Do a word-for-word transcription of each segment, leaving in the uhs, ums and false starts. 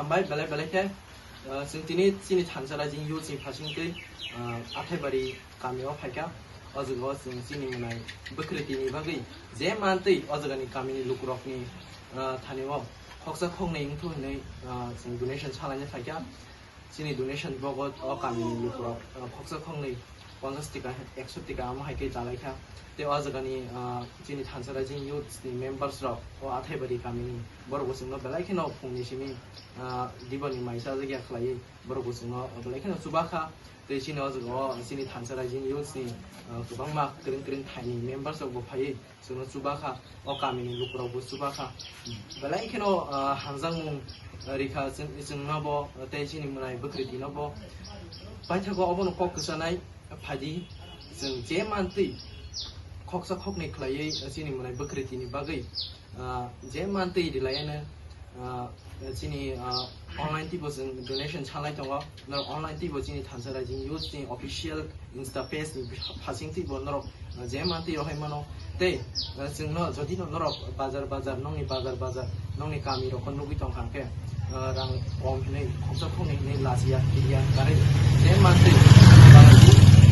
Hambai belai belai khe, ah, chwng tini chini Thansa Rising Youth ni phasing twi, ah, Athaibari kami o phaikha. O jaga o chwng chini mwnai bwkhriti ni bagwi je mantwi o jaga ni kami ni lukurok ni, ah, thani o khoksa khoknwi wngthu hinwi, ah, chwng donation salaina phaikha. Chini donation bogo o kami ni lukurok, ah, khoksa khoknwi ponchash tika, ekso tika amo hai khe chalaikha. Tei o jaga ni, ah, chini Thansa Rising Youth ni members rok o Athaibari kami ni borok bo chwngno belai kheno phung ni simi, ah, dibo ni mai chajak ya khlaiwi borok bo chwngno belai kheno chubakha. Tei chini o jaga o chini Thansa Rising Youth ni, ah, kwbangma kwrwng kwrwng thai ni members rok bo phaiwi chwngno chubakha, o kami ni lukurok bo chubakha. Belai kheno, ah, hamjakmung rikha chwng, chwngno bo tei chini mwnai bwkhriti no bo. Paithago obono kok kwchanai phaidi, chwng je mantwi khoksa khoknwi khlaiwi chini mwnai bwkhriti ni bagwi, ah, je mantwi rilayano, ah, chini, ah, online twibo chwng donation salai tongo. Norok online twibo chini Thansa Rising Youth ni official Insta page ni phasing twibo norok, ah, je mantwi rohai mano. Tei, ah, chwngno jodi no norok bazar bazar, nongni bazar bazar, nongni kami rokno nugwi tongkha hwnkhe, ah, rang kom hinwi, khoksa khoknwi hinwi lachiya, phiya, karwi je mantwi.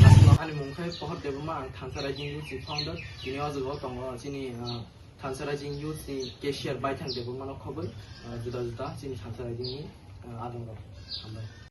Aswkno ani mung khe Pohor Debbarma, ang Thansa Rising Youth ni founder. Tini o jaga o tongo chini, ah, Thansa Rising Youth ni cashier Baithang Debbarma no khobwi, ah, juda juda chini Thansa Rising ni, ah, adong rok. Hambai.